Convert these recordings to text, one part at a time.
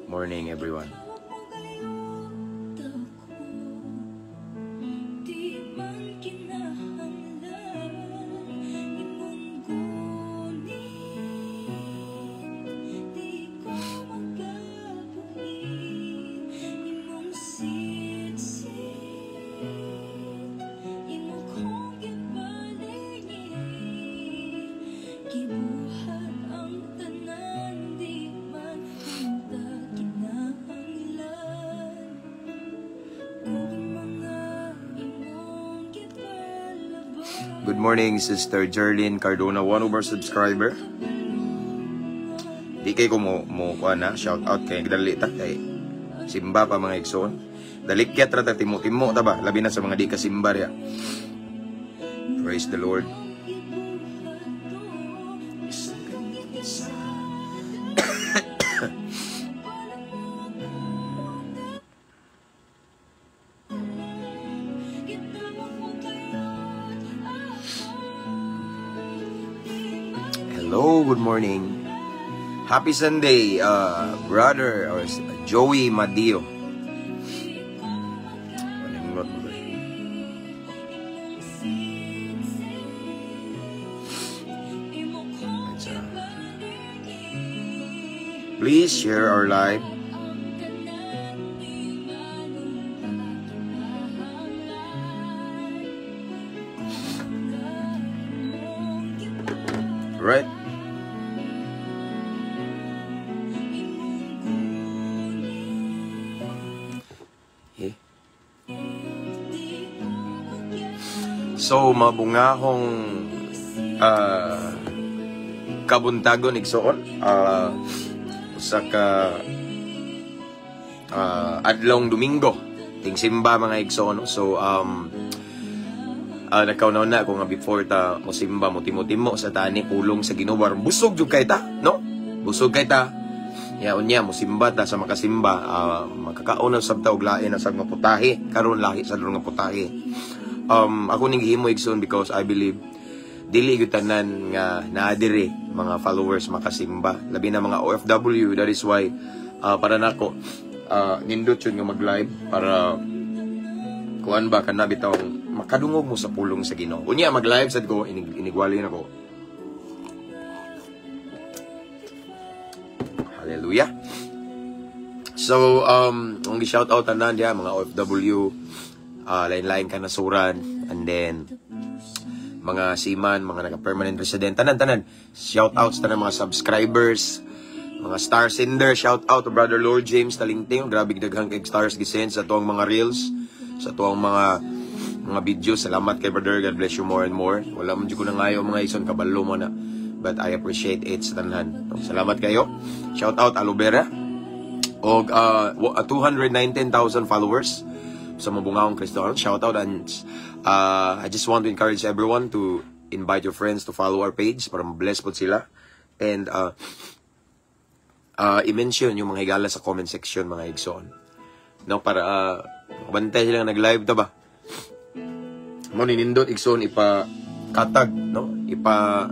Morning, everyone. Di man kinahanglan imong gunit. Di ko magabuhi imong sitsit. Imo kong gipalingit. Gibuhat ang tanan, di man unta kinahanglan kung mga imong gipalabas. Good morning, Sister Jerlyn Cardona, one of our subscriber. Di kay ko mo kuan na, shout out kay dali ta kay simba pa, mga igsoon. Dalikyat ra ta, timo-timo ta ba, labi na sa mga di ka simba riya. Praise the Lord. Gibuhat isa. Hello, good morning. Happy Sunday, brother or Joey Madio. Paningot mo ba? It's, please share our live. Right? Eh. So, mabungahong kabuntagon, igsoon. Usa ka adlong Domingo. Ting simba, mga igsoon, no? So, nagkaunaw na ko nga before ta mo simba, mo timo-timo sa tani pulong sa Ginoo. Busog jud kay ta, no? Busog kay ta. Ya unya mo simba ta sa makasimba, makakaon na sab ta og lain na sab nga putahe. Karon lahi sa nga putahe. Ako ning gihimo, igsoon, because I believe dili gyud tanan nga naa diri mga followers makasimba, labi na mga OFW. That is why para nako nindot yun nga mag-live para kuan ba, kana bitaw makadungog mo sa pulong sa Ginoo. Unya mag-live sad ko, inigwali na ko. Hallelujah. So ang gi-shout out tanan diha mga OFW, lain-lain kanasuran, and then mga seaman, mga naka-permanent resident, tanan-tanan. Shout out sa tanan mga subscribers, mga star sender, shout out to Brother Lord James Talingting. Grabe daghang kay stars gisend sa tuang mga reels, sa tuang mga videos. Salamat kay brother. God bless you more and more. Wala man jud ko nangayo, mga igsoon, kabalo mo na. But I appreciate it sa tanan. Salamat kayo. Shout out Alubera. Og 219,000 followers sa Mabungahong Kristohanon. Shout out and I just want to encourage everyone to invite your friends to follow our page para ma-bless po sila. And i-mention yung mga higala sa comment section, mga igsoon. No, para makabantay sila nga nag-live ta ba. Mo ninindot, igsoon, ipa katag, no? Ipa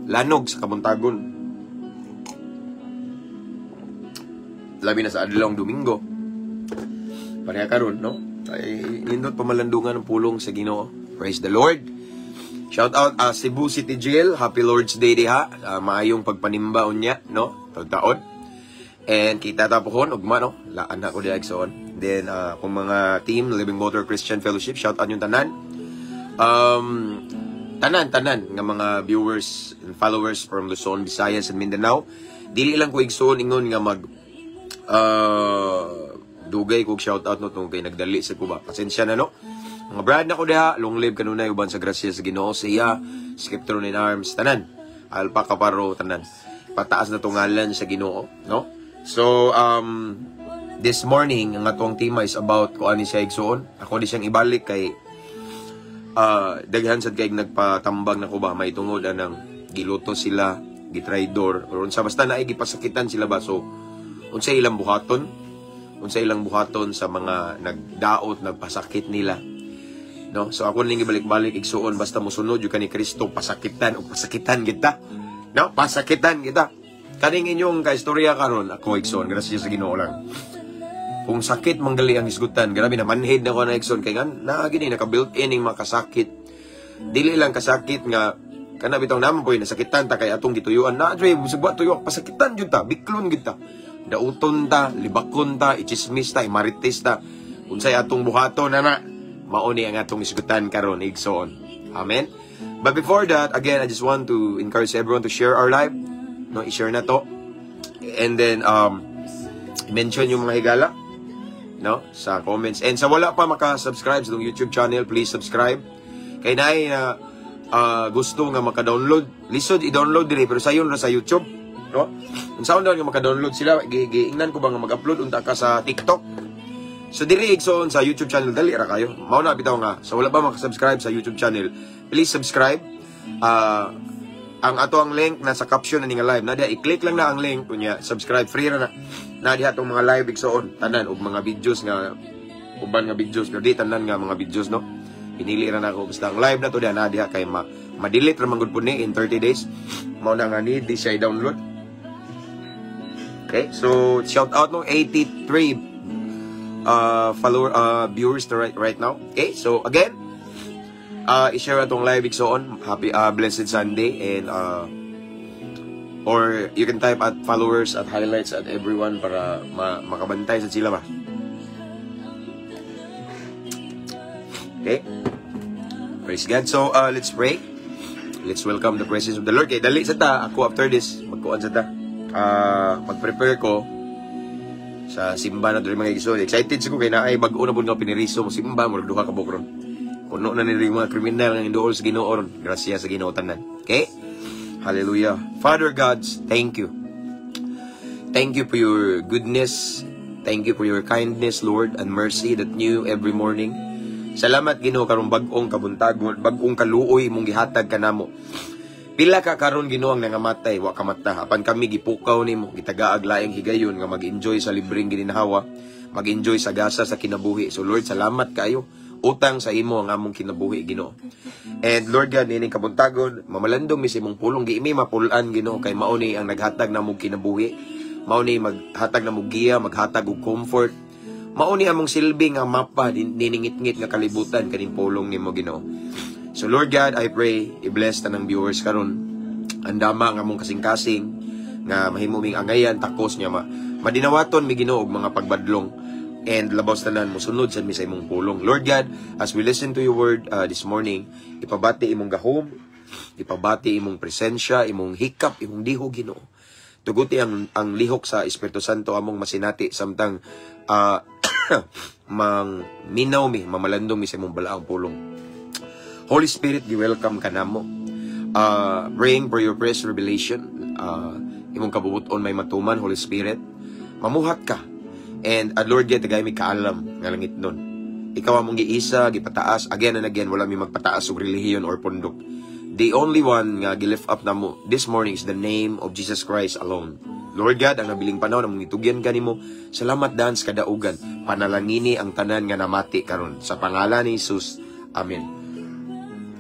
lanog sa kabuntagon. Labi na sa adlong Domingo. Pareha karon, no? Ay nindot pamalandungan ng pulong sa Ginoo. Praise the Lord. Shout out Cebu City Jail. Happy Lord's Day diha. Maayong pagpanimba unya, no? Taon. And kita ta pohon ugma, no? Laan na ko diha, igsoon. Then kung mga team Living Water Christian Fellowship, shout out yung tanan. Tanan tanan nga mga viewers and followers from Luzon, Visayas and Mindanao. Dili lang ko, igsoon, ingon nga mag dugay kog shout out, no, tungkol kay nagdali sa kuba. Pasensya na, no. Mga brad na ko diha, long live kanunay uban sa grasya sa Ginoo, siya, Skiptron in Arms, tanan. Alpa Kaparo, tanan. Pataas na tungalan sa Ginoo, no? So this morning ang atong tema is about kuan ni siya, igsoon. Ako di siyang ibalik kay daghan sad kay nagpatambag na ko ba may tungod anang giluto sila, gitraidor or unsa basta naay gipasakitan sila ba. So unsa ilang buhaton? Unsa ilang buhaton sa mga nagdaot, nagpasakit nila, no? So ako ning gibalik-balik, igsuon, basta mosunod jud ka ni Kristo, pasakitan o pasakitan kita, no? Pasakitan kita. Kaning inyong kaistorya karon ako, igsoon, grasya sa Ginoo lang. Kung sakit manggali ang hisgutan, grabe na manhid na ko na, igsoon, kay nga naa gini naka built-in ning makasakit. Dili lang kasakit nga kana bitaw naman po nasakitan ta kay atong gituyuan na dre bisag wa tuyo, pasakitan jud ta, biklon gid ta. Dauton ta, libakon ta, ichismis ta, imarites ta. Unsay atong buhaton na mao ni ang atong isgutan karon, igsoon. Amen. But before that, again, I just want to encourage everyone to share our live. No, i-share na to. And then mention yung mga higala, no, sa comments. And sa wala pa maka-subscribe sa YouTube channel, please subscribe. Kay naay na gusto nga maka-download, lisod i-download diri pero sayon ra sa YouTube, no? Unsaon daw nga maka-download sila, giingnan ko ba nga mag-upload unta ka sa TikTok. So diri, igsoon, sa YouTube channel dali ra kayo. Mao na bitaw nga sa wala pa maka-subscribe sa YouTube channel, please subscribe. Ang ato ang link nasa caption na nga live. Na diha, i-click lang na ang link kunya subscribe, free ra na. Na diha tong mga live, igsoon, tanan og mga videos nga uban nga videos, pero di tanan nga mga videos, no. Pinili ra na ako basta ang live na to diha na diha kay ma ma-delete ra man gud pud ni in 30 days. Mao na nga ni di siya i-download. Okay, so shout out no 83 follower viewers to right now. Okay, so again, i-share atong live, igsoon. Happy blessed Sunday and or you can type at followers, at highlights, at everyone para makabantay sa sila ba. Okay? Praise God. So, let's pray. Let's welcome the presence of the Lord. Kay dali sa ta, ako after this, magkuan sa ta. Mag-prepare ko sa simba na diri, mga igsoon. Excited ko kay naay bag-o na pud nga piniriso mo simba, murag duha ka buok ron. Puno na nila yung mga kriminal nga induol sa Ginoo ron. Grasya sa Ginoo tanan. Okay? Hallelujah. Father God, thank you. Thank you for your goodness. Thank you for your kindness, Lord, and mercy that new every morning. Salamat, Ginoo, karong bag-ong kabuntagon, bag-ong kaluoy mong gihatag kanamo. Pila ka karon, Ginoo, ang nangamatay, wa ka mata. Apan kami gipukaw nimo, gitagaag laing higayon nga mag-enjoy sa libreng gininhawa, mag-enjoy sa gasa sa kinabuhi. So Lord, salamat kayo. Utang sa imo ang among kinabuhi, Ginoo. And Lord God, nining kabuntagon, mamalandong mi sa imong pulong, giimi mapulan, Ginoo, kay mao ni ang naghatag namong kinabuhi. Mao ni maghatag namong giya, maghatag og comfort. Mao ni among silbi nga mapa niningit-ngit nga kalibutan kaning pulong nimo, Ginoo. So Lord God, I pray i-bless tanang viewers karon. Andama nga among kasing-kasing nga mahimo ming angayan takos niya ma madinawaton mi, Ginoo, og mga pagbadlong and labaw sa tanan mosunod sad mi sa imong pulong. Lord God, as we listen to your word this morning, ipabati imong gahom, ipabati imong presensya, imong hikap, imong dihog, Ginoo. Tuguti ang lihok sa Espiritu Santo among masinati samtang mang minaw mi, mamalandong mi sa imong balaang pulong. Holy Spirit, gi-welcome ka namo. Praying for your fresh revelation. Imong kabubuton may matuman, Holy Spirit. Mamuhat ka. And Lord God, tagay mi kaalam nga langit nun. Ikaw among giisa, gipataas, again and again, wala mi magpataas og relihiyon or pundok. The only one nga gi-lift up namo this morning is the name of Jesus Christ alone. Lord God, ang nabiling panahon among itugyan kanimo. Salamat daan sa kadaugan. Panalangini ang tanan nga namati karon. Sa pangalan ni Jesus. Amen.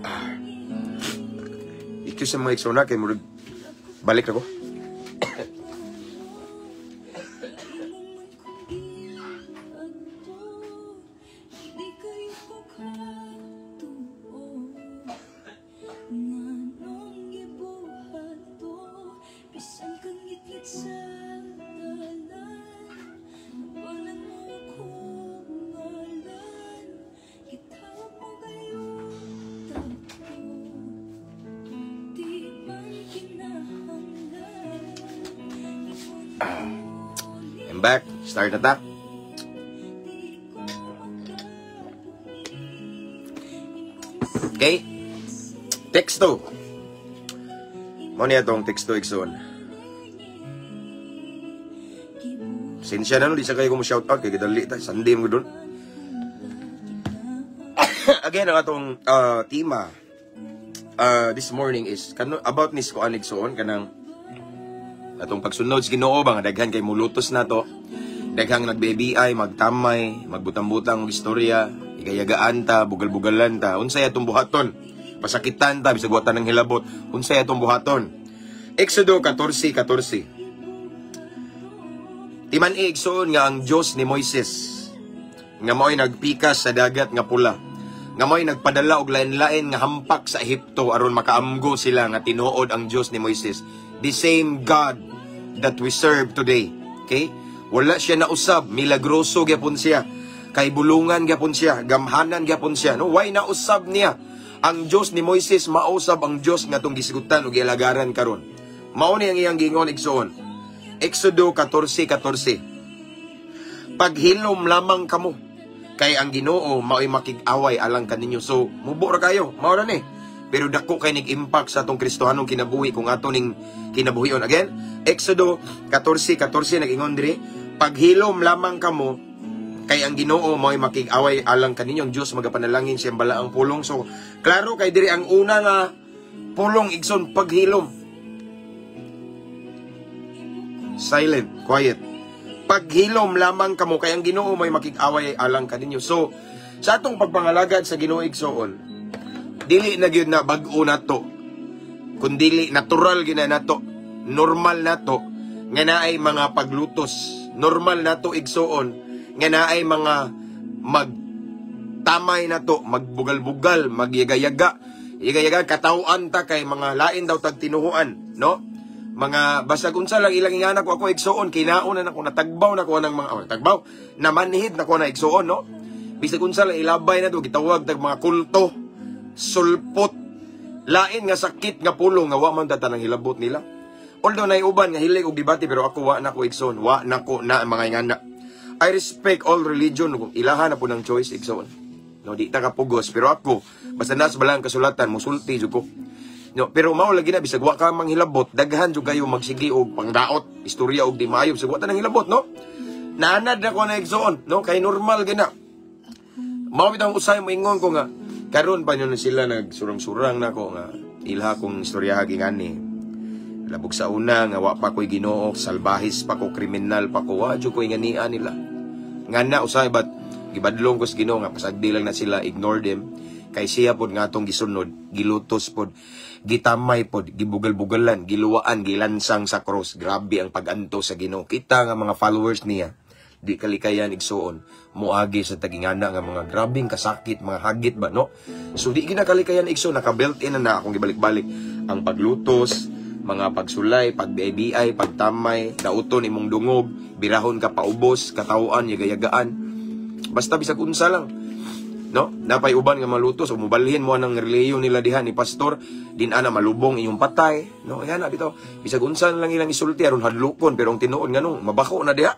Ah. Excuse sa mga igsuna kay murag balik na ko. Di kayo ko katuo. Nganong gibuhat to? Bisan kang ngitngit sa dalan, Nabalan mo akong ngalan. Gitawag mo gayon tako. Di man kinahanglan. I'm back. Start na ta. Di ko makabuhi. Okay? Teksto. Mao niya tong teksto, igsoon. Sensya na no, di sa kayo ko mo shout out kay gidali ta Sunday mo doon. Again, ang atong tema this morning is kano about ni ko igsoon, kanang atong pagsunod sa Ginoo ba nga daghan kay mulutos na to. Daghang nag-BBI, magtamay, magbutang-butang og istorya, igayagaan ta, bugal-bugalan ta. Unsay atong buhaton? Pasakitan ta bisag wa ta ng hilabot. Unsay atong buhaton? Exodo 14:14. Timan-i, igsoon, nga ang Dios ni Moises nga mao'y nagpikas sa Dagat nga Pula, nga mao'y nagpadala og lain-lain nga hampak sa Ehipto aron makaamgo sila nga tinuod ang Dios ni Moises. The same God that we serve today. Okay? Wala siya nausab, milagroso gyapon siya. Kay bulungan gyapon siya, gamhanan gyapon siya. No, why nausab niya? Ang Dios ni Moises mausab ang Dios nga atong gisigutan ug gialagaran karon. Mao ni ang iyang giingon, igsoon. Exodo 14:14. "Paghilom lamang kamo kay ang Ginoo mao'y makig-away alang kaninyo." So, mubo ra kayo, mao ra ni. Pero dako kay nig-impact sa atong Kristohanong kinabuhi kung ato ning kinabuhion. Again, Exodo 14:14 nag-ingon diri, "Paghilom lamang kamo kay ang Ginoo mao'y makig-away alang kaninyo." Ang Dios magapanalangin siyang balaang pulong. So, klaro kay diri ang una nga pulong, igsoon, paghilom. Silent, quiet. "Paghilom lamang kamo kay ang Ginoo may makig-away alang kaninyo." So, sa atong pagpangalagad sa Ginoo, igsoon, dili na gyud na bag-o nato. Kun dili natural gyud na nato, normal nato nga naay mga paglutos. Normal nato, igsoon, nga naay mga magtamay nato, magbugal-bugal, magyagayaga. Yaga-yaga katawhan ta kay mga lain daw tag tinuhuan, no? Mga basag unsa lang ilang ingana ko ako, igsoon, kinaon na nako, natagbaw na ko ng mga, oh, tagbaw, namanhid na ko na, igsoon, no? Bisag unsa lang ilabay na to, gitawag tag mga kulto, sulpot, lain nga sakit nga pulong nga wa man ta tanang hilabot nila. Although nay uban nga hilig og debate, pero ako wa na ko, igsoon, wa na ko na mga ingana. I respect all religion kung ilaha na po ng choice, igsoon. No, di ta kapugos, pero ako basta nas balang kasulatan musulti jud ko. No, pero mao lagi na bisag wa ka manghilabot, daghan jud kayo magsige og pangdaot, istorya og di maayo bisag wa ta nang hilabot, no? Naanad na ko na, igsoon, no? Kay normal gina. Mao bitaw usay moingon ko nga karon pa nyo na sila nagsurang-surang nako nga ilha kong istorya gingani. Labog sa una nga wa pa ko'y Ginoo, salbahis pa ko, kriminal pa ko, wa jud ko inganian nila. Nga na usay but gibadlong ko sa Ginoo nga pasagdi lang na sila, ignore them. Kay siya pod nga atong gisunod, gilutos pod, gitamay pod, gibugal-bugalan, giluwaan, gilansang sa cross. Grabe ang pag-anto sa Ginoo. Kita nga mga followers niya, di kalikayan, igsuon, muagi sa tagingana nga mga grabing kasakit, mga hagit ba, no? So di ginakalikayan, igsuon, naka-built in na na akong gibalik-balik ang paglutos, mga pagsulay, pag-BI, pagtamay, dauton imong dungog, birahon ka paubos, katawhan, yagayagaan. Basta bisag unsa lang. No? Napay uban nga malutos o mubalhin mo ang relihiyon nila diha ni pastor, din ana malubong inyong patay, no? Yan na bitaw. Bisag unsa lang ilang isulti aron hadlokon, pero ang tinuod nganong mabako na diha.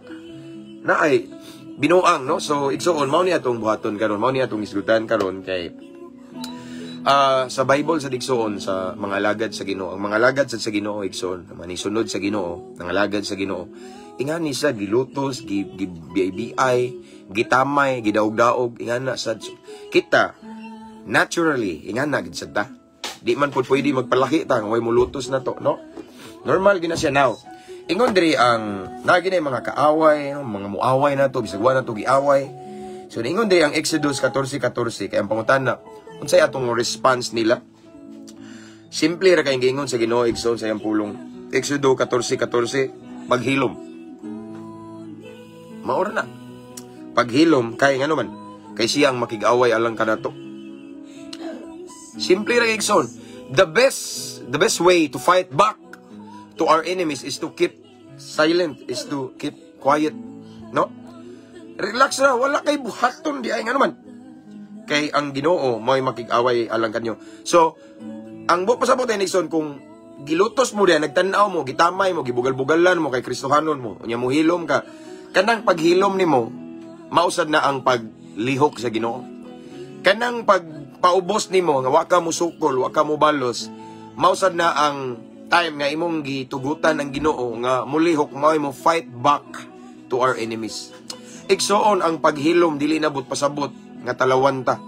Na ay binuang, no? So igsoon, mao ni atong buhaton karon, mao ni atong isgutan karon kay sa Bible sa igsoon, sa mga alagad sa Ginoo, ang mga alagad sa Ginoo, igsoon, manisunod sa Ginoo, ang alagad sa Ginoo, ingani sa gilutos, gi, gi BI, gitamay, gidaog-daog, ingana sad kita naturally, ingana gid sad ta. Di man pud pwede magpalaki ta nga way mulutos na to, no? Normal gina siya now. Ingon diri ang nagi na mga kaaway, no? Mga muaway na to, bisag wa na to giaway. So ingon diri ang Exodus 14:14 kay ang pangutana, unsay atong response nila? Simple ra kay giingon sa Ginoo, igsoon, sa iyang pulong. Exodo 14:14, paghilom. Maura na. Paghilom kay ngano man? Kay siya ang makig-away alang kanato. Simple ra, igsoon. The best way to fight back to our enemies is to keep silent, is to keep quiet. No? Relax ra, wala kay buhaton di ay ngano man? Kay ang Ginoo mo'y makig-away alang kanyo. So, ang buot pasabot ay, igsoon, kung gilutos mo diyan, nagtan-aw mo, gitamay mo, gibugal-bugalan mo kay Kristohanon mo, unya mohilom ka. Kanang paghilom nimo, mausad na ang paglihok sa Ginoo. Kanang pagpaubos nimo nga wa ka musukol, wa ka mobalos, mausad na ang time nga imong gitugutan ang Ginoo nga mulihok, mao mo fight back to our enemies. Igsoon, ang paghilom dili na but pasabot nga talawan ta.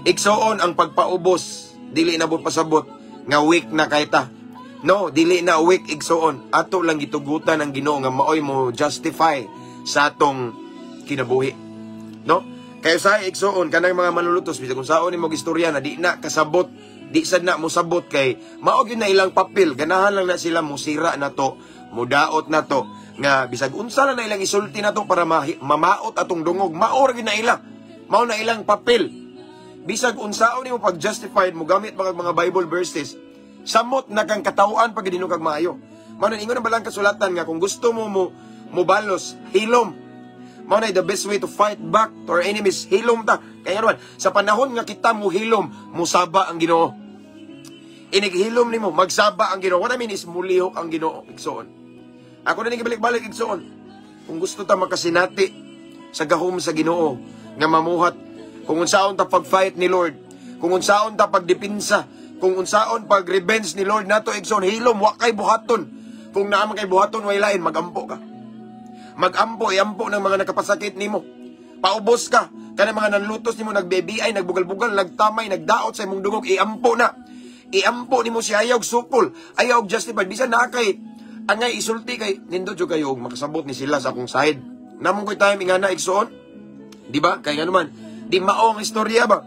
Igsoon, ang pagpaubos dili na but pasabot nga weak na kay ta. No, dili na weak, igsoon. Ato lang gitugutan ang Ginoo nga maoy mo justify sa atong kinabuhi. No? Kaya sa igsoon kanang mga manlulutos bisag kung saon nimo istorya na di na kasabot, di sad na mosabot kay mao gyud na ilang papel, ganahan lang na sila musira na to, mudaot na to. Nga bisag unsa na ilang isulti nato para mamaot atong dungog, mao ra gyud na ila. Mao na ilang papel. Bisag unsaon nimo pag-justify mo gamit mga Bible verses, samot na kang katawhan pag dinungog kag maayo. Mao na ingon ang balang kasulatan nga kung gusto mo mo mobalos, hilom. Mao na the best way to fight back to our enemies, hilom ta. Kaya naman, sa panahon nga kita mo hilom, musaba ang Ginoo. Inighilom nimo, magsaba ang Ginoo. What I mean is mulihok ang Ginoo, igsoon. Ako na ning balik-balik, igsoon. Kung gusto ta makasinati sa gahom sa Ginoo nga mamuhat, kung unsaon ta pag-fight ni Lord, kung unsaon ta pagdepinsa, kung unsaon pag-revenge ni Lord nato, igsoon, hilom, wa kay buhaton. Kung naa man kay buhaton way lain, magampo ka. Magampo, iampo ng mga nakapasakit nimo. Paubos ka. Kanang mga nanlutos nimo, nagbebiay, nagbugal-bugal, nagtamay, nagdaot sa imong dungog, iampo na. Iampo nimo siya, ayaw og sukol, ayaw og justified. Bisan naa kay angay isulti kay nindot jud kayo og makasabot ni sila sa akong side. Namong ko'y time ingana, igsoon. Di ba? Kay nga naman, di mao ang istorya ba?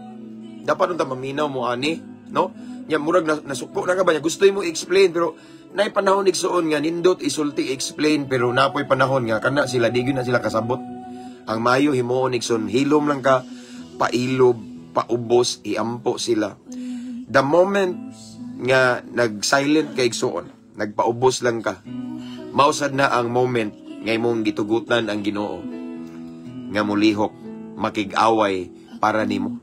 Dapat unta maminaw mo ani, no? Nya murag nasuko na ka ba nya gusto mo i-explain, pero nay panahon, igsoon, nga nindot isulti, explain, pero napoy panahon nga kana sila di gyud na sila kasabot. Ang mayo himuon, igsoon, hilom lang ka, pailob, paubos, iampo sila. The moment nga nag-silent ka, igsoon, nagpaubos lang ka, mausad na ang moment nga imong gitugutan ang Ginoo nga mulihok, makig-away para nimo.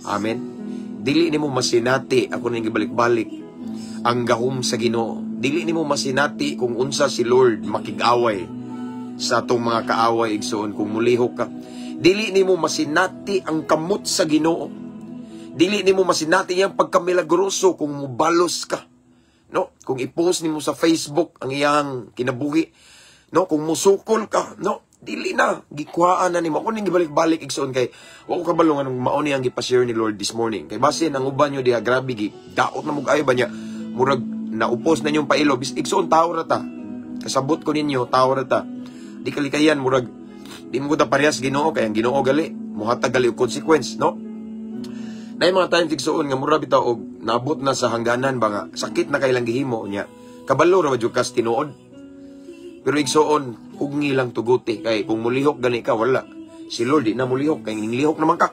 Amen. Dili nimo masinati, ako nang gibalik-balik, ang gahom sa Ginoo. Dili nimo masinati kung unsa si Lord makig-away sa atong mga kaaway, igsoon, kung mulihok ka. Dili nimo masinati ang kamot sa Ginoo. Dili nimo masinati iyang pagkamilagroso kung mubalos ka. No? Kung i-post nimo sa Facebook ang iyang kinabuhi, no? Kung musukol ka, no? Dili na gikuhaan na nimo. Ako ning gibalik-balik, igsoon, kay wa ko kabalo nganong mao ni ang gipa-share ni Lord this morning. Kay basin ang uban nyo diha, grabe gi daot na mo kaayo ba niya, murag naupos na inyong pailo. Igsoon, tao ra ta. Kasabot ko ninyo, tao ra ta. Di kalikayan, murag di mo ta parehas Ginoo, kay ang Ginoo gali muhatag gali og consequence, no? Na mga times, igsoon, nga mura bitaw og naabot na sa hangganan ba nga sakit na kay lang gihimo niya. Kabalo ra ba jud kas tinuod? Pero igsoon, ugni lang tuguti kay kung mulihok gani ka, wala. Si Lord di na mulihok kay ninglihok naman ka.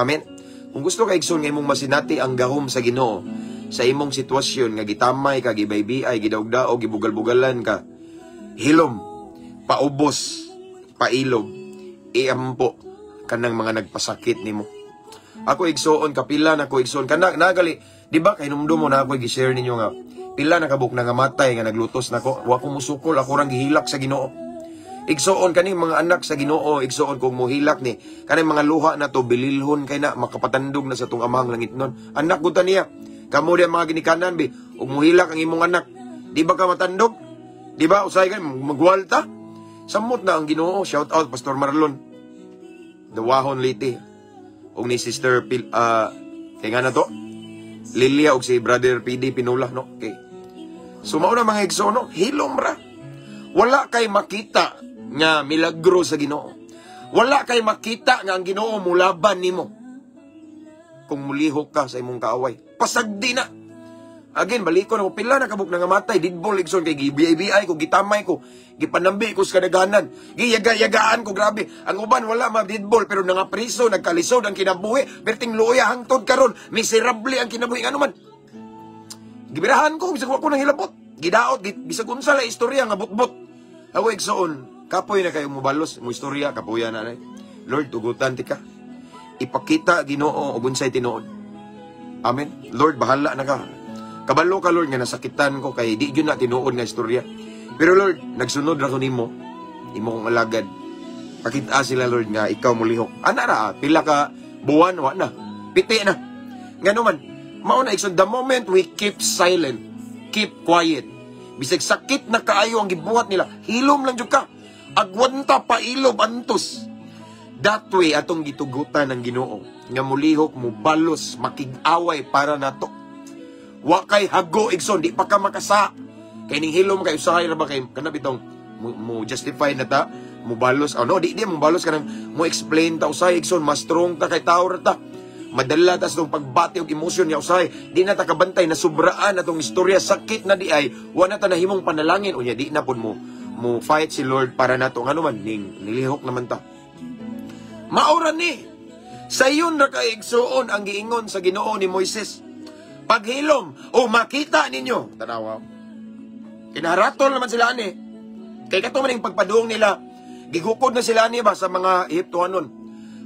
Amen. Kung gusto ka, igsoon, nga imong masinati ang gahom sa Ginoo sa imong sitwasyon nga gitamay ka, gibaybiay, gidaog-daog, gibugal-bugalan ka, hilom, paubos, pailob, iampo kanang mga nagpasakit nimo. Ako, igsoon, kapila na ko, igsoon, kana nagali, di ba kay numdum mo na ako gi-share ninyo nga pila na kabuk na nga matay nga naglutos nako, wa ko musukol, ako rang gihilak sa Ginoo. Igsoon, kaning mga anak sa Ginoo, igsoon, kung mohilak ni kaning mga luha na to, bililhon kay na makapatandog na sa tong Amahang langitnon. Anak gud ta niya. Kamo diya mga ginikanan bi, ug mohilak ang imong anak, di ba ka matandog? Di ba usay kay magwalta? Samot na ang Ginoo. Shout out Pastor Marlon. Dawahon Leyte. Ug ni Sister Pil, kay nga na to? Lilia ug si Brother PD Pinula, no? Okay. So mao na, mga igsoon, no? Hilom ra. Wala kay makita nga milagro sa Ginoo. Wala kay makita nga ang Ginoo mulaban nimo kung mulihok ka sa imong kaaway. Pasagdi na. Again, balikon ako, pila na kabuk na nga matay, didbol, igsoon, kay gi-BI ko, gitamay ko, gipanambi ko sa kadaghanan, giyaga-yagaan ko, grabe. Ang uban wala ma didbol, pero nangapriso, nagkalisod ang kinabuhi, perting luya hangtod karon, miserable ang kinabuhi, ano man. Gibirahan ko, bisag wa ko nang hilabot. Gidaot, bisag unsa la istorya nga butbot. Ako, igsoon, kapoy na kayo mobalos, mo istorya, kapoya na na. Lord, tugutan ti ka. Ipakita Ginoo og unsay tinuod. Amen. Lord, bahala na ka. Kabalo ka, Lord, nga nasakitan ko kay di gyud na tinuod nga istorya. Pero Lord, nagsunod ra ko nimo. Imo kong alagad. Pakita sila, Lord, nga ikaw mulihok. Ana ra, pila ka buwan wa na. Piti na. Ngano man, mao na, igsoon, the moment we keep silent, keep quiet. Bisag sakit na kaayo ang gibuhat nila, hilom lang jud ka. Agwanta, pailob, antos. That way atong gitugutan ng Ginoo nga mulihok, mubalos, makig-away para nato. Wa kay hago, igsoon, di pa ka makasa. Kay ning hilom kay usahay ra ba kay kana bitong mo justify na ta, mubalos. Oh no, di di mubalos kanang mo explain ta usahay, igsoon, mas strong ta kay tao ra ta. Madala ta sa tong pagbati og emosyon niya usahay, di na ta kabantay na sobraan atong istorya, sakit na di ay, wa na ta nahimong panalangin unya di na pud mo Mo fight si Lord para nato, ngano man ning nilihok naman ta. Maura ni. Sayon ra kay, igsuon, ang giingon sa Ginoo ni Moises. Paghilom o makita ninyo. Tanawa. Kinaratol naman sila ani. Kay kato man yung pagpadung nila, gigukod na sila ani ba sa mga Ehiptohanon.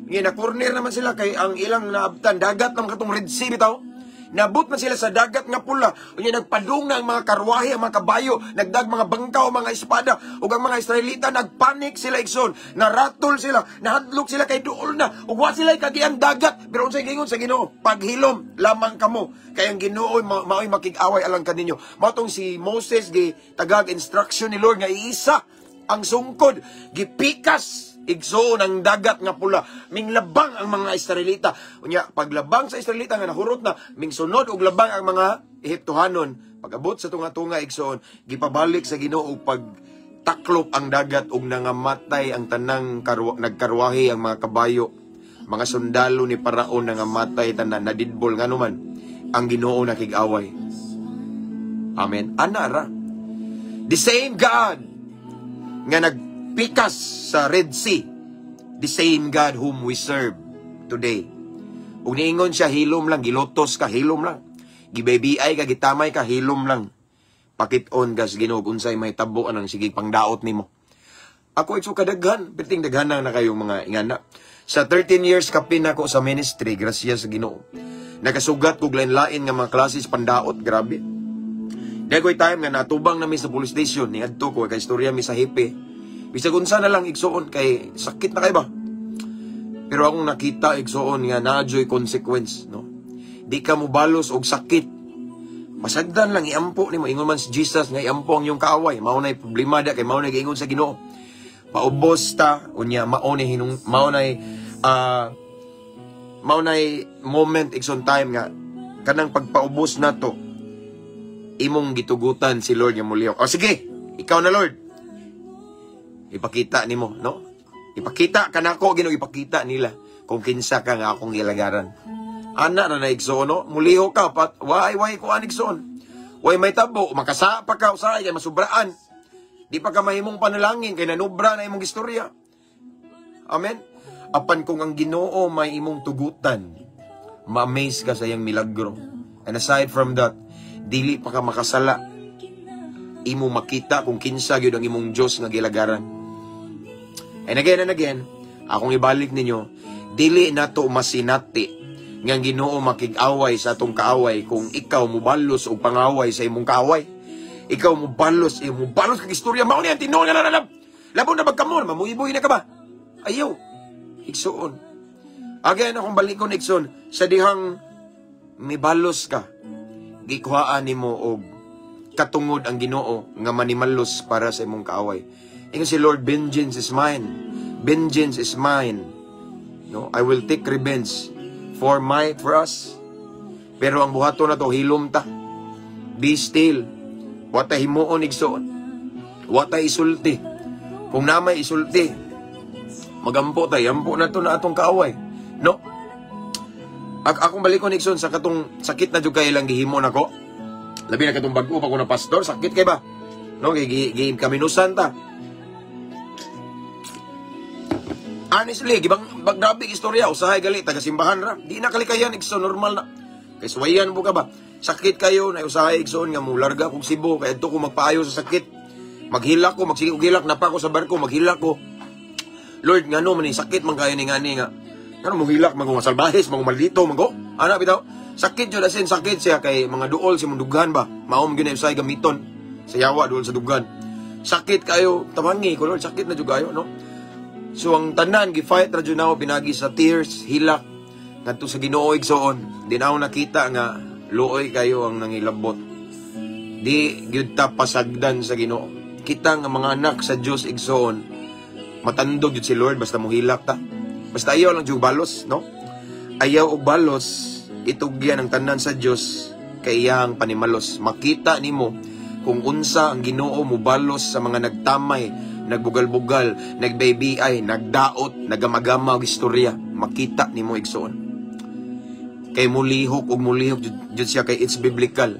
Nga na-corner naman sila kay ang ilang naabtan dagat naman, katong Red Sea bitaw. Nabot man sila sa Dagat nga Pula. Unya nagpadung na ang mga karwahe, ang mga kabayo, nagdag mga bangkaw, mga espada. Ug ang mga Israelita nagpanik sila, igsoon. Naratol sila, nahadlok sila kay duol na. Ug wa sila kagian dagat. Pero unsay giingon sa Ginoo? Paghilom lamang kamo. Kay ang Ginoo mao'y makig-away alang kaninyo. Mao tong si Moses gi tagag instruction ni Lord nga iisa ang sungkod, gipikas, igsoon, ang Dagat nga Pula. Minglabang ang mga Israelita. Unya paglabang sa Israelita nga nahurot na, mingsunod og labang ang mga Ehiptohanon. Pag-abot sa tunga-tunga, igsoon, gipabalik sa Ginoo pag taklop ang dagat ug nangamatay ang tanang nagkarwahe, ang mga kabayo, mga sundalo ni Paraon, nangamatay tanan, nadidbol. Ngano man, ang Ginoo nakig-away. Amen. Ana ra, the same God nga nagpikas sa Red Sea, the same God whom we serve today. Ug niingon siya, hilom lang, gilotos ka, hilom lang. Gibaybiay ka, gitamay ka, hilom lang. Pakit-on gas Ginoo unsay may tabo anang sige pangdaot nimo. Ako itso kadaghan, perting daghan na kayong mga ingana. Sa 13 years kapin ako sa ministry, grasya sa Ginoo. Nakasugat kog lain-lain nga mga klases pandaot, grabe. Di ko'y time nga natubang nami sa police station, ni adto ko kay istorya mi sa hepe. Bisag unsa na lang, igsuon, kay sakit na kay ba. Pero akong nakita, igsuon, nga naa juy consequence, no. Di ka mobalos og sakit. Pasagdan lang, iampo nimo. Ingon man si Jesus nga iampo ang iyong kaaway. Mao nay problema da kay mao nay giingon sa Ginoo. Paubos ta, unya mao ni hinung mao nay moment, igsoon, time nga kanang pagpaubos nato imong gitugutan si Lord nga mulihok. O sige, ikaw na, Lord. Ipakita nimo, no? Ipakita kanako, Ginoo, ipakita nila kung kinsa ka nga akong gilagaran. Ana na na, igsoon, no? Mulihok ka pat way way ko an, igsoon. Way may tabo, makasa pa ka usahay kay masubraan. Di pa ka mahimong panalangin kay nanubra na imong istorya. Amen. Apan kung ang Ginoo may imong tugutan, ma-amaze ka sa iyang milagro. And aside from that, dili pa ka makasala. Imo makita kung kinsa gyud ang imong Dios nga gilagaran. And again, akong ibalik ninyo, dili nato masinati nga ang Ginoo makig-away sa atong kaaway kung ikaw mubalos og pangaway sa imong kaaway. Ikaw mubalos, eh, mubalos kag istorya, mao ni ang tinuod nga nananab. Labo na bagkamon, mamuiboy na ka ba? Ayaw. Igsuon. Again, akong balikon, igsoon, sa dihang mibalos ka, gikuhaan nimo og katungod ang Ginoo nga manimalos para sa imong kaaway. Ingon si Lord, "Vengeance is mine. Vengeance is mine." No, I will take revenge for us. Pero ang buhaton na to, hilom ta. Be still. Wa tay himuon, igsoon. Wa tay isulti. Kung namay isulti, magampo tay, ampo na to na atong kaaway. No? Akong balikon, igsoon, sa katong sakit na jud kay ilang gihimo nako. Labi na katong bag-o pa ko na pastor, sakit kay ba? No, kay gi, gi kaminusan ta. Honestly, gibang bag grabe istorya, usahay gali taga simbahan ra. Di na kalikayan, igsoon, normal na. Kay suwayan mo ka ba? Sakit kayo na usahay, igsoon, nga mularga kog Cebu kay adto ko magpaayo sa sakit. Maghilak ko, magsige og hilak, napa ko sa barko, maghilak ko. Lord, ngano man ni sakit man kayo ni ngani nga. Ngano mo hilak man ko nga salbahes, mga maldito man ko. Ana bitaw. Sakit jud, asin sakit siya kay mga duol si mong dughan ba. Mao man gyud na usay gamiton sa yawa, duol sa dughan. Sakit kayo, tabangi ko, Lord, sakit na jud kayo, no? So ang tanan gi-fight ra jud nako pinagi sa tears, hilak ngadto sa Ginoo, igsoon. Di na ako nakita nga luoy kayo ang nangilabot. Di gyud ta pasagdan sa Ginoo. Kita nga mga anak sa Dios, igsoon, matandog jud si Lord basta mohilak ta. Basta ayaw lang jud balos, no? Ayaw og balos, itugyan ang tanan sa Dios kay iyang panimalos. Makita nimo kung unsa ang Ginoo mobalos sa mga nagtamay, nagbugal-bugal, nagbaby-ay, nagdaot, nagamagama og istorya. Makita nimo, igsoon. Kay mulihok og mulihok jud siya kay it's biblical.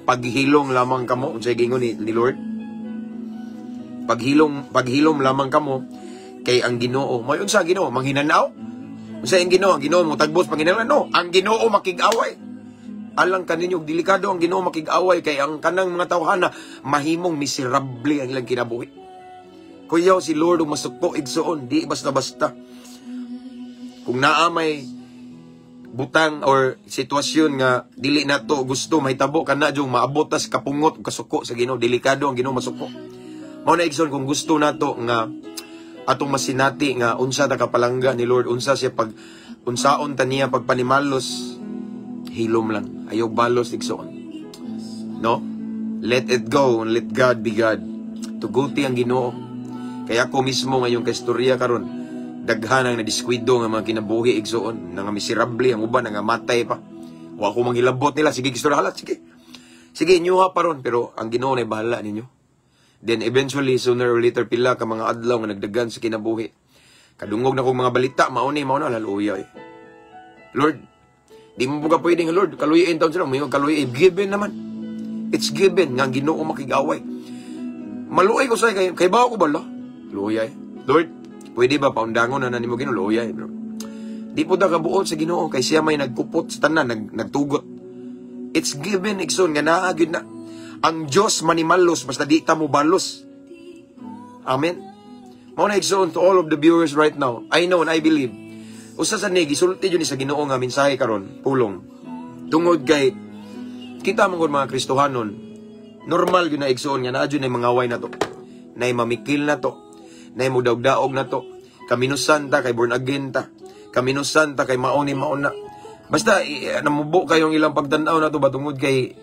Paghilong lamang kamo, unsay giingon ni Lord. Paghilom, paghilom lamang kamo kay ang Ginoo. May unsa ang Ginoo? Manghinanaw? Unsa ang Ginoo? Ang Ginoo mo tagbos panghinanaw? No, ang Ginoo makig-away. Alang kaninyo, delikado ang Ginoo makig-away kay ang kanang mga tawhana mahimong miserable ang ilang kinabuhi. Kuyaw si Lord ug masuko, igsuon, di basta-basta. Kung naa may butang or sitwasyon nga dili nato gusto mahitabo, kana jung maabot tas kapungot ug kasuko sa Ginoo. Delikado ang Ginoo masuko. Mao na, igsoon, kung gusto nato nga atong masinati nga unsa ta kapalangga ni Lord, unsa siya pag unsaon ta niya pagpanimalos, hilom lang, ayaw balos, igsoon, no? Let it go and let God be God. Tuguti ang Ginoo. Kaya ako mismo ngayong kaistorya karon, daghan ang nadiskwido nga mga kinabuhi, igsoon, nga miserable ang uban, nga matay pa. Wa ko manghilabot nila. Sige, istorya, halat, sige, sige, inyo pa ron, pero ang Ginoo na bahala ninyo. Then eventually, sooner or later, pila ka mga adlaw nga nagdagan sa kinabuhi, kadungog na kong mga balita, mao ni mao na, hallelujah eh. Lord, di mo ka pwedeng, Lord, kaluyin taon sila, may kaluyin, given naman. It's given nga ang Ginoo makig-away. Maluoy ko sa kay bawo ko ba lo? Luoy. Lord, pwede ba paundangon na nimo Ginoo, luoy, bro. Di po ta kabuot sa Ginoo kay siya may nagkupot sa tanan, nagtugot. It's given, igsoon, nga naa gyud na. Ang Dios manimalos basta di ta mo balos. Amen. Mao na, igsoon, to all of the viewers right now, I know and I believe. Usa sa ni gisulti jud ni sa Ginoo nga mensahe karon, pulong. Tungod kay kita man gud mga Kristohanon, normal gyud na, igsoon, nga naa jud nay mangaway na to. Nay mamikil na to. Nay mudawg-daog na to. Kaminusan ta kay born again ta. Kaminusan ta kay mao ni mao na. Basta namubo kayong ilang pagtan-aw na to ba tungod kay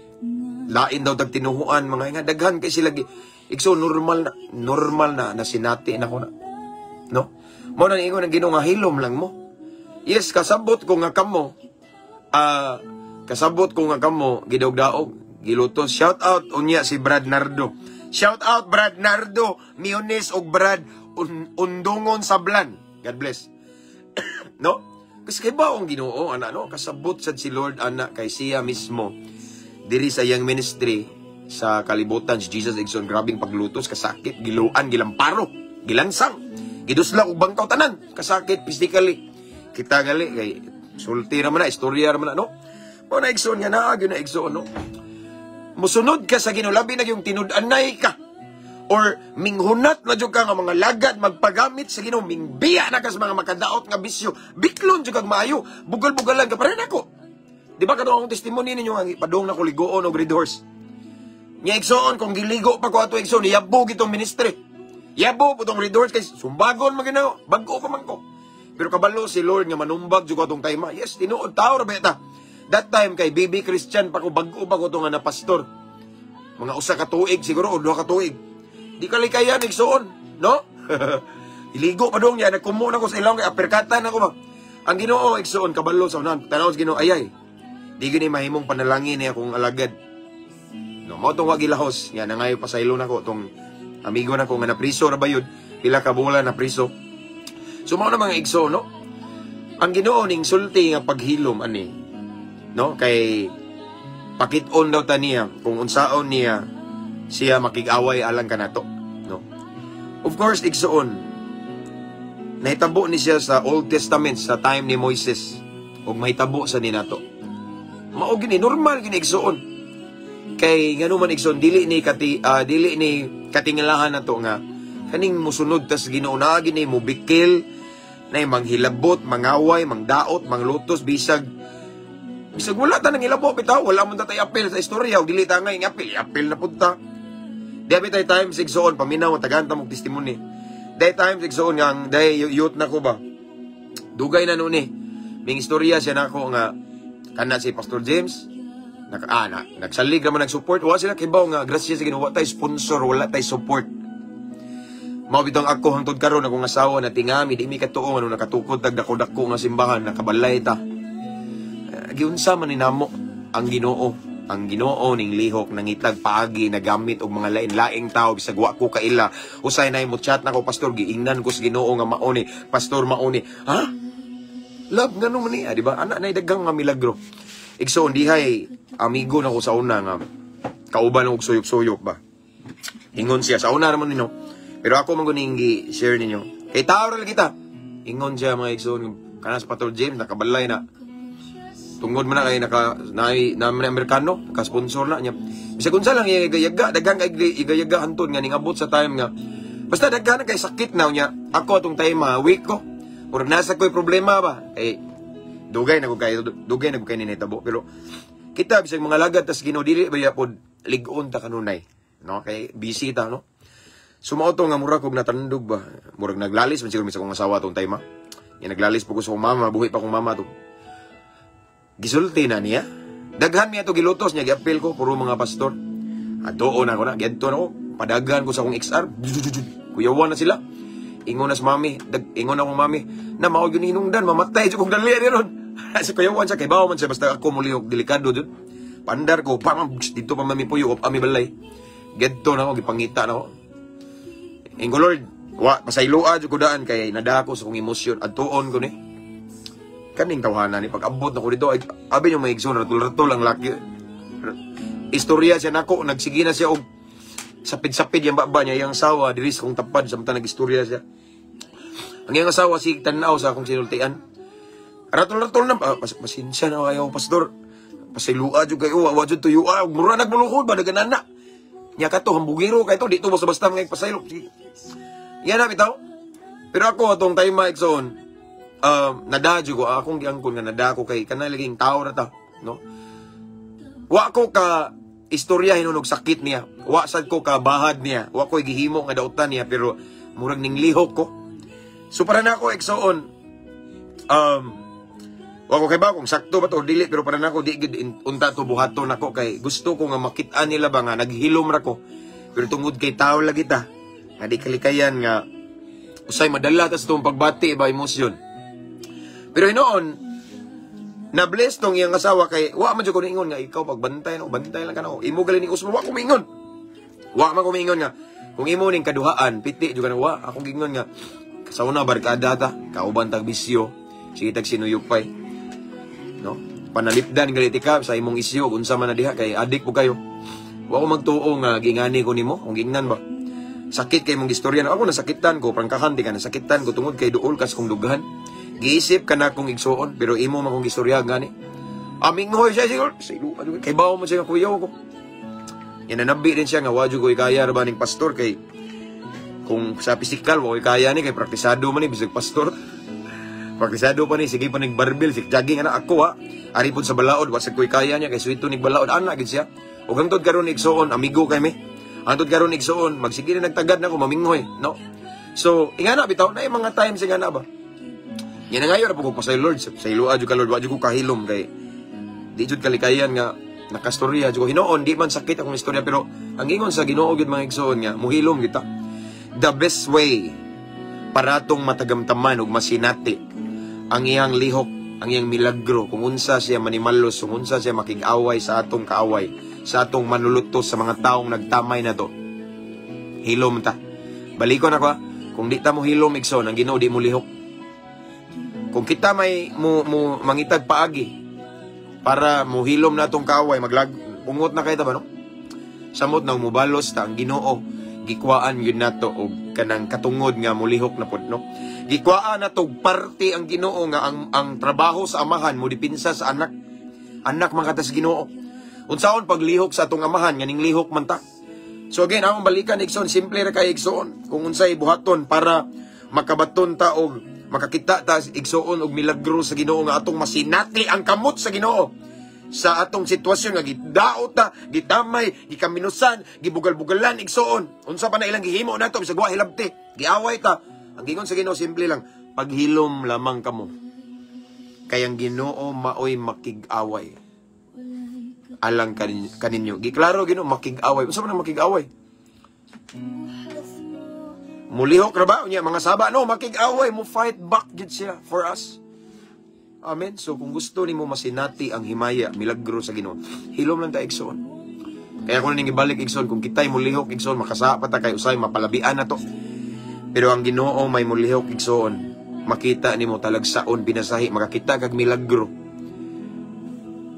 lain daw tag tinuhuan, mga nga daghan kay sila igsoon, normal na, normal na nasinati na ko na, no? Mo na ingon ang Ginoo nga hilom lang mo. Yes, kasabot ko nga kamo, kasabot ko nga kamo gidawg-daog, giluto. Shout out unya si Brad Nardo. Shout out Brad Nardo Miones og Brad Undungon Sablan. God bless, no? Kasi kay ba ang Ginoo ana, no? Kasabot sad si Lord ana kay siya mismo diri sa iyang ministry sa kalibutan, si Jesus, igsoon, grabing paglutos, kasakit, giluan, gilamparo, gilansang, gidusla og bangkaw tanan, kasakit physically. Kita gali kay sulti ra man na, istorya ra man na, no? Mao na, igsoon, nga naa gyud na, igsoon, no? Musunod ka sa Ginoo, labi na yung tinud-anay ka or minghunat na jud ka nga mga lagad magpagamit sa Ginoo, mingbiya na ka sa mga makadaot nga bisyo, biklon jud kag maayo, bugal-bugalan ka pa rin ako. Di ba katong akong testimony ninyo nga padung na ko ligoon og Red Horse? Nya, igsoon, kung giligo pa ko ato, igsoon, yabo gitong ministry. Yabo po tong Red Horse kay sumbagon man ginaw, bag-o pa man ko. Pero kabalo si Lord nga manumbag jud ko atong time. Yes, tinuod, tao ra ba ta. That time kay baby Christian pa ko, bag-o pa ko to nga na pastor. Mga 1 ka tuig siguro o 2 ka tuig. Di kalikayan, igsoon, no? Iligo pa dong niya, nagkumo na ko sa ilong kay aperkatan ako ba. Ang Ginoo, igsoon, kabalo sa unan. Tanaw sa Ginoo, ayay. Di gini mahimong panalangin niya akong alagad. No, mao tong wa gilahos. Nga nangayo pasaylo nako tong amigo nako nga napriso ra bayod. Pila ka bulan na priso. So mao na, mga igsoon, no? Ang Ginoo ning sulti nga paghilom ani. No, kay pakit-on daw ta niya kung unsaon niya siya makig-away alang kanato, no? Of course, igsoon, nahitabo ni siya sa Old Testament sa time ni Moises ug mahitabo sa ninato. Mao gini normal gini, igsoon. Kay ngano man, igsoon, dili ni katingalahan nato nga kaning musunod tas Ginoo na gini mo bikil na manghilabot, mangaway, mangdaot, manglutos, bisag bisag wala ta nang hilabot bitaw, wala man ta tay apel sa istorya ug dili ta ngay apel, apel na pud ta. Di abi tay times, igsoon, paminaw tagaan ta mog testimony. Day times, igsoon, nga ang day youth na ko ba. Dugay na noon eh. May istorya siya nako nga kana si Pastor James nagsalig naman, nag-support, wala sila kibaw nga grasya sa Ginoo, wala tay sponsor, wala tay support. Mao bitong ako hangtod karon akong asawa na tingami, di mi katuo ano nakatukod tag dako-dako nga simbahan, nakabalay ta. Giunsa man ni namo ang Ginoo. Ang Ginoo ning lihok nangitag paagi, nagamit og mga lain-laing tao bisag wa ko kaila. Usay na mo chat nako, "Pastor, giingnan ko sa Ginoo nga mao ni pastor, mao ni." Ha? Love, ngano man niya, di ba? Ana na daghang mga milagro. Igsoon, dihay amigo na ko sa una nga kauban og suyok-suyok ba. Ingon siya sa una naman nino. Pero ako man guning share ninyo. Kay tao ra kita. Ingon siya, mga igsoon, kana sa Pastor James nakabalay na. Tungod man na kay naka na na na Amerikano, naka-sponsor na niya. Bisag unsa lang yaga, daghan kay igayaga hantod nga ningabot sa time nga basta daghan na kay sakit na niya. Ako atong time ma weak ko. Murag nasa ko'y problema ba? Kay dugay na ko kay dugay na ko kay ninitabo, pero kita bisag mga lagad tas Ginoo, dili ba yapod lig-on ta kanunay, no? Kay busy ta, no? So mao to nga murag kog natandog ba. Murag naglalis man siguro mi sa akong asawa tong time, ha. Nga naglalis po ko sa akong mama, buhi pa akong mama to. Gisulti na niya. Daghan miya to gilutos niya, giapil ko puro mga pastor. Adoon ako na, giadto na ko, padagan ko sa akong XR. Kuyawan na sila. Ingon na sa mami, ingon akong mami, na mao gyud hinungdan, mamatay jud kog dali ron. Sa kuyawan siya, kay bawo man siya, basta ako mulihok, delikado jud. Pandar ko, pam, dito pa mami puyo, ami balay. Gedto na ako, gipangita na ako. Ingo Lord, wa, pasayloa jud ko daan, kay nadako sa kong emosyon, adtuon ko ni. Kaning tawhana ni, pag abot na ko dito, ay, abi niyo may igsoon, ratol-ratol ang laki. Istorya siya nako, nagsige na siya og sapid-sapid yung baba niya, yung asawa, diri sa kong tapad, samtang nag-istorya siya. Ang iyang asawa, si tanaw sa akong sinultian. Ratol-ratol na, ah, pasensya na kayo, pastor. Pasilua jud kayo, wa jud tuyo, ah, mura nagmulukod ba, naganana. Nya kato, hambugiro kayo to, dito basta-basta mga pasaylo. Sige. Yan na, bitaw. Pero ako, atong time ma, igsoon, nadadyo ko, akong giangkon nga nadako kay kanang laging tao na ta, no? Wa ko ka istorya hinunog sakit niya. Wa sad ko ka bahad niya. Wa ko gihimo nga dautan niya, pero murag ning lihok ko. So para na ako, igsoon, wa ko kay ba kung sakto ba to o dili, pero para nako di gid unta to buhaton nako kay gusto ko nga makit-an nila ba nga naghilom ra ko. Pero tungod kay tao lagi ta nga di kalikayan nga usay madala ta sa tong pagbati ba emosyon. Pero hinoon na bless tong iyang asawa kay wa man jud ko niingon nga ikaw pagbantay no, bantay lang ka nako. Imo gali ni usmo, wa ko miingon. Wa man ko miingon nga kung imo ning kaduhaan piti jud ka na, wa akong giingon nga sa una barkada ta, kauban tag bisyo, sige tag sinuyupay. No? Panalipdan gali ka sa imong isyo unsa man na diha kay adik po kayo. Wa ko magtuo nga gingani ko nimo, kung gingnan ba. Sakit kay mong istorya na ako nasakitan ko, prangkahan di ka nasakitan ko tungod kay duol kas kong dughan. Giisip ka na kong igsuon, pero imo man kong istorya gani. Aming hoy siya siguro, sa kay bawo man siya nga kuyaw ko. Yan nanabi din siya nga wadyo ko ikaya ra ba ning pastor kay kung sa pisikal wa ko'y kaya ni kay praktisado man ni bisag pastor. Praktisado pa ni sige pa nig barbell, sige jogging ana ako ha. Ari pud sa balaod wa sad ko'y kaya niya kay swito nig balaod ana gid siya. Ug hangtod karon igsuon amigo kay mi. Hangtod karon igsuon magsige na nagtagad na ko maminghoy, no? So ingana bitaw na mga times ingana ba. Yan na ngayon ra ko pasay Lord, sa ilua jud ka Lord, wa jud ko kahilom kay di jud kalikayan nga nakastorya jud ko. Hinuon di man sakit akong istorya, pero ang ingon sa Ginoo gyud, mga igsuon, nga muhilom kita. The best way para atong matagamtaman ug masinati ang iyang lihok, ang iyang milagro, kung unsa siya manimalos, kung unsa siya makig-away sa atong kaaway, sa atong manulutos, sa mga taong nagtamay na to. Hilom ta. Balikon ako ha. Kung di ta mo hilom, igsoon, ang Ginoo di mo lihok. Kung kita may mo mangitag paagi para muhilom na atong kaaway, maglag ungot na kay ta ba, no? Samot na mubalos ta ang Ginoo, gikwaan yun nato og kanang katungod nga mulihok na pod, no? Gikwaan nato og parte ang Ginoo nga ang trabaho sa amahan mo dipinsa sa anak. Anak man kata sa Ginoo. Unsaon paglihok sa atong amahan nga ning lihok man ta. So again, akong balikan, igsoon, simple ra kay, igsoon, kung unsay buhaton para makabaton ta og makakita ta, igsoon, og milagro sa Ginoo nga atong masinati ang kamot sa Ginoo sa atong sitwasyon nga gidaot ta, gitamay, gikaminusan, gibugal-bugalan, igsoon. Unsa pa na ilang gihimo nato bisag wa hilabti, giaway ta. Ang gingon sa Ginoo simple lang, paghilom lamang kamo. Kay ang Ginoo maoy makig-away alang kaninyo. Giklaro Ginoo makig-away. Unsa man ang makig-away? Mulihok ra ba unya mga saba? No, makig-away mo, fight back gid siya for us. Amen. So kung gusto nimo masinati ang himaya, milagro sa Ginoo, hilom lang ta, igsoon. Kaya kung ning ibalik, igsoon, kung kitay mulihok, igsoon, makasa pa ta kay usay mapalabian na to. Pero ang Ginoo may mulihok, igsoon, makita nimo talagsaon binasahi, makakita kag milagro.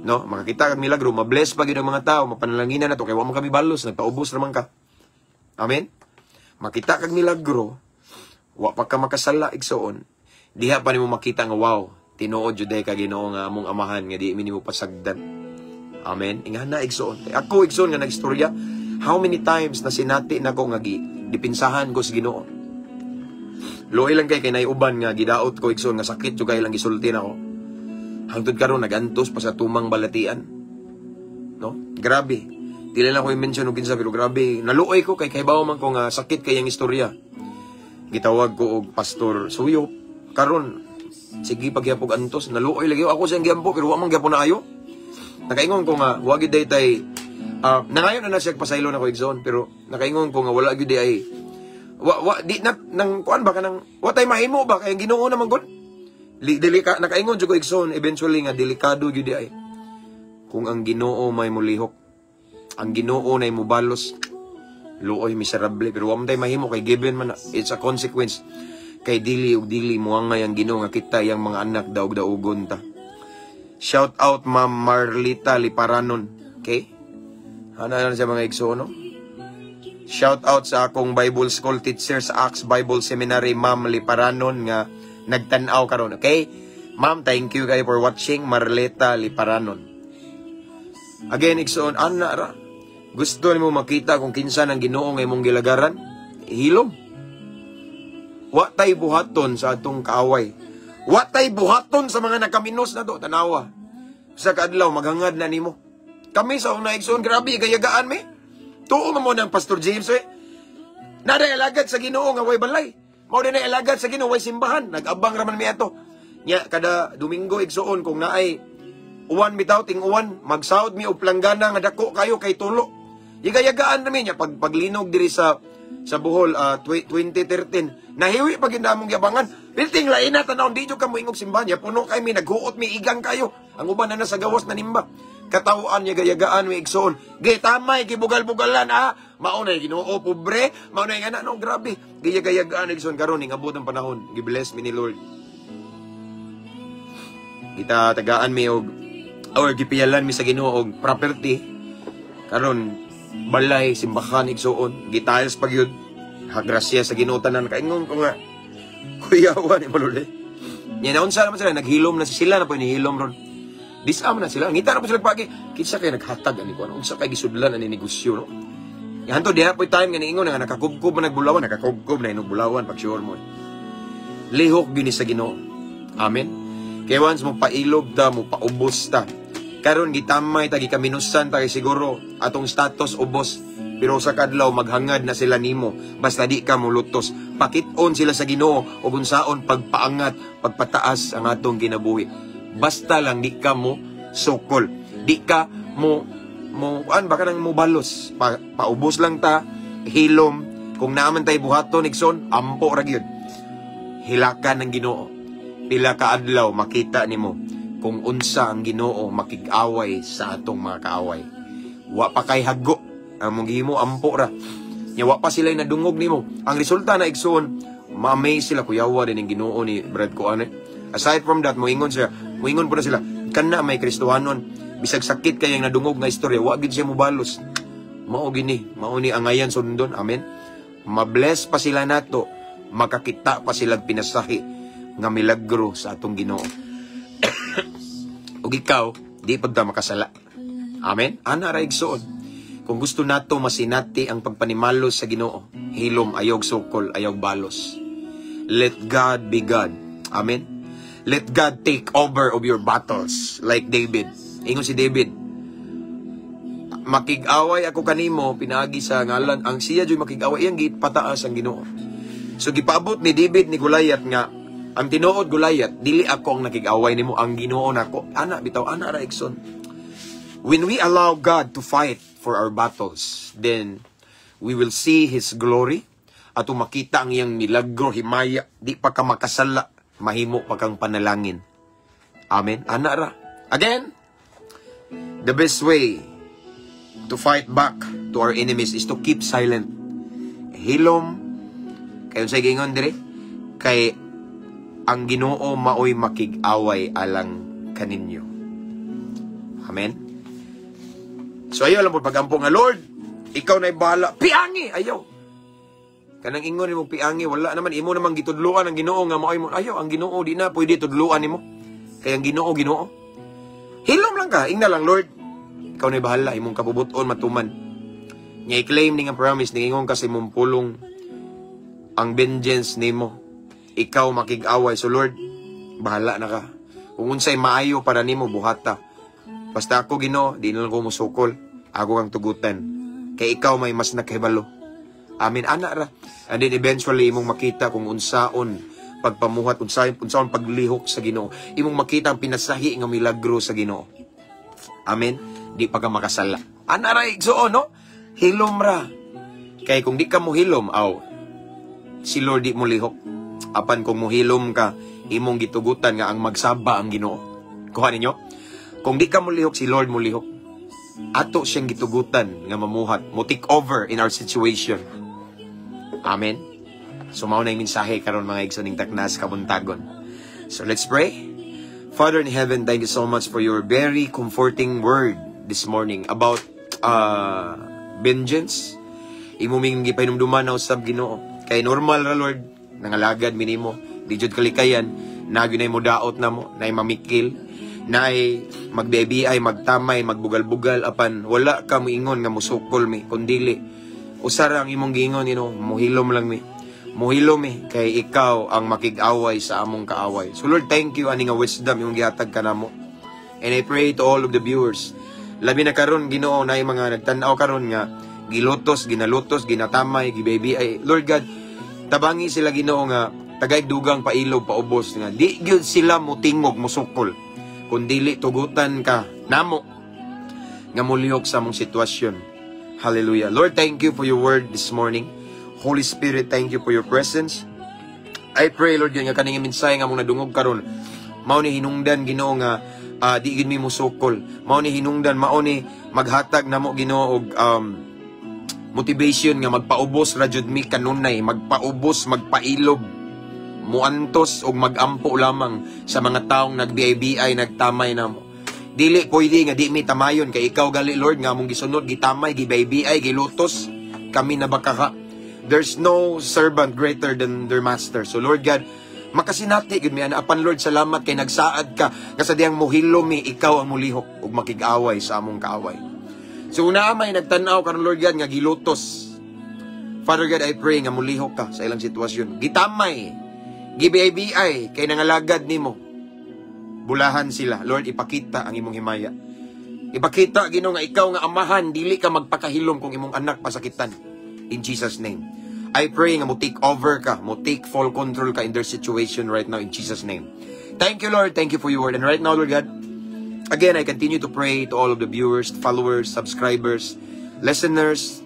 No, makakita kag milagro, mabless pa gyud ang mga tao, mapanalanginan na to kay wa man kami balos, nagpaubos ra man ka. Amen. Makita kag milagro, wa pa ka makasala, igsoon. Diha pa nimo makita nga wow, tinuod jud ka Ginoo nga among amahan nga di mi nimo pasagdan. Amen. Ingana, igsoon. Kay ako, igsoon, nga nagstorya, how many times na sinati nako nga gi dipinsahan ko sa Ginoo. Luoy lang kay naay uban nga gidaot ko, igsoon, nga sakit jud kay lang gisulti nako. Hangtod karon nagantos pa sa tumang balatian. No? Grabe. Dili lang ko i-mention og kinsa pero grabe. Naluoy ko kay kahibaw man ko nga sakit kay ang istorya. Gitawag ko og Pastor Suyo. Karon sige pagyapog antos, naluoy lagi ako siyang giampo pero wa man gyapon na ayo. Nakaingon ko nga wa gyud day tay nangayon na na siya pasaylo na ko, igsoon, pero nakaingon ko nga wala gyud ay wa wa di na nang kuan ba kanang wa tay mahimo ba kay ang Ginoo naman gud. Dili ka nakaingon jud ko, igsoon, eventually nga delikado gyud ay kung ang Ginoo may mulihok, ang Ginoo nay mubalos, luoy, miserable, pero wa man tay mahimo kay given man na. It's a consequence kay dili ug dili moangay ang Ginoo nga kita yang mga anak daog-daugon ta. Shout out Ma'am Marlita Liparanon. Okay, ana na siya, mga igsoon, no? Shout out sa akong Bible school teacher sa Acts Bible Seminary, Ma'am Liparanon, nga nagtan-aw karon. Okay? Ma'am, thank you kayo for watching, Marleta Liparanon. Again, igsoon, ana ra. Gusto nimo makita kung kinsa nang Ginoo nga imong gilagaran? Hilom. Wa tay buhaton sa atong kaaway. Wa tay buhaton sa mga nakaminos na do, tanawa. Sa kaadlaw maghangad na nimo. Kami sa una, igsoon, grabe gayagaan mi. Tuo mo ng Pastor James eh. Nada alagad sa Ginoo nga way balay. Mao din ay alagad sa Ginoo way simbahan. Nag-abang raman mi ato. Nya kada Domingo, igsoon, kung naay uwan bitaw, ting uwan, magsaod mi og planggana nga dako kayo kay tulo. Yigayagaan nami niya pag paglinog diri sa Bohol 2013. Nahiwi pag among giabangan. Pilting lain na tanaw di jud ka moingog simbahan. Ya puno kay mi, naghuot mi, igang kayo. Ang uban na sa gawas na nimba. Katawan niya gayagaan mi, igsoon. Gitamay gibugal-bugalan ah. Mao na Ginoo pobre, mao na nga no, grabe. Giyagayagaan, igsoon. Karon ning abot ang panahon. Gi-bless mi ni Lord. Kita tagaan mi og or gipiyalan mi sa Ginoo og property. Karon balay simbahan, igsoon, gitiles pa gyud. Ha, grasya sa Ginoo tanan, kaingon ko nga kuyawa ni maluli. Nya naunsa naman sila, naghilom na sila na po nihilom ron. Disarm na sila. Ngita na po sila pagi. Kinsa kay naghatag ani ko ano? Unsa kay gisudlan ani negosyo, no? Yan to diha po time nga niingon nga nakakubkob man nagbulawan, nakakubkob na inog bulawan pag sure mo. Lihok gyud ni sa Ginoo. Amen. Kay once mo pailob ta, mo paubos ta. Karon gitamay ta, gikaminusan ta kay siguro atong status ubos. Pero sa kadlaw maghangad na sila nimo basta di ka mulutos. Pakit-on sila sa Ginoo ug unsaon pagpaangat, pagpataas ang atong kinabuhi. Basta lang di ka mo sukol. Di ka mo mo an baka nang mo balos. Paubos lang ta, hilom. Kung naaman tay buhaton, igsoon, ampo ra gyud. Hilakan ng Ginoo. Pila ka adlaw makita nimo kung unsa ang Ginoo makig-away sa atong mga kaaway. Wa pa kay hago ang mong gihimo, ampo ra. Nya wa pa sila nadungog nimo. Ang resulta na, igsoon, ma-amaze sila, kuyawa din ang Ginoo ni Brad ko ano. Aside from that, moingon siya, moingon po na sila, kana may Kristohanon, bisag sakit kayang nadungog nga istorya, wa gid siya mobalos. Mao gini, mao ni angayan sundon. Amen. Ma-bless pa sila nato, makakita pa sila pinasahi nga milagro sa atong Ginoo. Ug ikaw, di pagka makasala. Amen. Ana ra, igsoon. Kung gusto nato masinati ang pagpanimalos sa Ginoo, hilom, ayog sukol, ayog balos. Let God be God. Amen. Let God take over of your battles like David. Ingon si David, makig-away ako kanimo pinaagi sa ngalan ang siya joy makig-away iyang gipataas ang Ginoo. So gipaabot ni David ni Goliath nga ang tinuod, Goliath, dili ako ang nakig-away nimo, ang Ginoo nako. Ana bitaw, ana ra, igsoon. When we allow God to fight for our battles, then we will see His glory at makita ang iyang milagro, himaya, di pa ka makasala, mahimo pa kang panalangin. Amen. Ana ra. Again, the best way to fight back to our enemies is to keep silent. Hilom, kayo sa gingon dire, kay ang Ginoo maoy makig-away alang kaninyo. Amen. So ayaw lang po pagampo nga, "Lord, ikaw na bahala." Piangi! Ayaw. Kanang ingon nimo piangi, wala naman imo namang gitudloan ang Ginoo nga maoy mo. Ayaw, ang Ginoo di na pwede tudloan nimo. Kay ang Ginoo, Ginoo. Hilom lang ka, ingna lang, "Lord, ikaw na bahala, imong kabubuton matuman." Nya i-claim ni nga promise, ningingon ka sa imong pulong, ang vengeance nimo. Ikaw makig-away. So Lord, bahala na ka. Kung unsay maayo para nimo, buhata. Basta ako, Ginoo, di na lang ko musukol. Ako kang tugutan. Kay ikaw may mas nakahibalo. Amen. Ana ra. And then eventually, imong makita kung unsaon pagpamuhat, unsaon, unsaon paglihok sa Ginoo. Imong makita ang pinasahi nga milagro sa Ginoo. Amen. Di pa ka makasala. Ana ra, igsuon, no? Hilom ra. Kay kung di ka mohilom, aw, si Lord di mo lihok. Apan kung mohilom ka, imong gitugutan nga ang magsaba ang Ginoo. Kuha ninyo? Kung di ka molihok, si Lord molihok. Ato siyang gitugutan nga mamuhat, mo take over in our situation. Amen. So mao na yung mensahe karon, mga igsoon ning taknas kabuntagon. So let's pray. Father in heaven, thank you so much for your very comforting word this morning about vengeance. Imo ming gipahinumduman na usab, Ginoo. Kay normal ra, Lord, nangalagad minimo, di jud kalikayan, na gyud mo daot namo, nay mamikil, nay magbebi ay magtamay, magbugal-bugal, apan wala ka moingon nga musukol mi, kundili usara ang imong giingon, muhilom lang mi. Muhilom mi kay ikaw ang makig-away sa among kaaway. So Lord, thank you ani nga wisdom imong gihatag kanamo. And I pray to all of the viewers. Labi na karon, Ginoo, na mga nagtan-aw karon nga gilutos, ginalutos, ginatamay, gibaby ay Lord God, tabangi sila, Ginoo, nga tagay dugang pailob paubos nga di gyud sila mutingog musukol kun dili tugutan ka namo nga mulihok sa among sitwasyon. Hallelujah. Lord, thank you for your word this morning. Holy Spirit, thank you for your presence. I pray, Lord, nga kaning mensahe nga among nadungog karon mao ni hinungdan, Ginoo, nga di gid mi musukol. Mao ni hinungdan, mao ni maghatag namo, Ginoo, og motivation nga magpaubos ra jud mi kanunay, magpaubos, magpailob, muantos og magampo lamang sa mga taong nag-BIBI, nagtamay namo. Dili pwede nga di mi tamayon kay ikaw gali, Lord, nga among gisunod, gitamay, gibaybi, gilutos kami na baka ka. There's no servant greater than their master. So Lord God, makasinati gud mi ana, apan Lord, salamat kay nagsaad ka nga sa diyang mohilom mi, ikaw ang mulihok ug makig-away sa among kaaway. So una may nagtan-aw karon, Lord God, nga gilutos. Father God, I pray nga mulihok ka sa ilang sitwasyon. Gitamay, gibi-bi kay nangalagad nimo. Bulahan sila. Lord, ipakita ang imong himaya. Ipakita, Ginoo, nga ikaw nga amahan, dili ka magpakahilom kung imong anak pasakitan. In Jesus' name. I pray nga mo take over ka, mo take full control ka in their situation right now in Jesus' name. Thank you, Lord. Thank you for your word. And right now, Lord God, again, I continue to pray to all of the viewers, followers, subscribers, listeners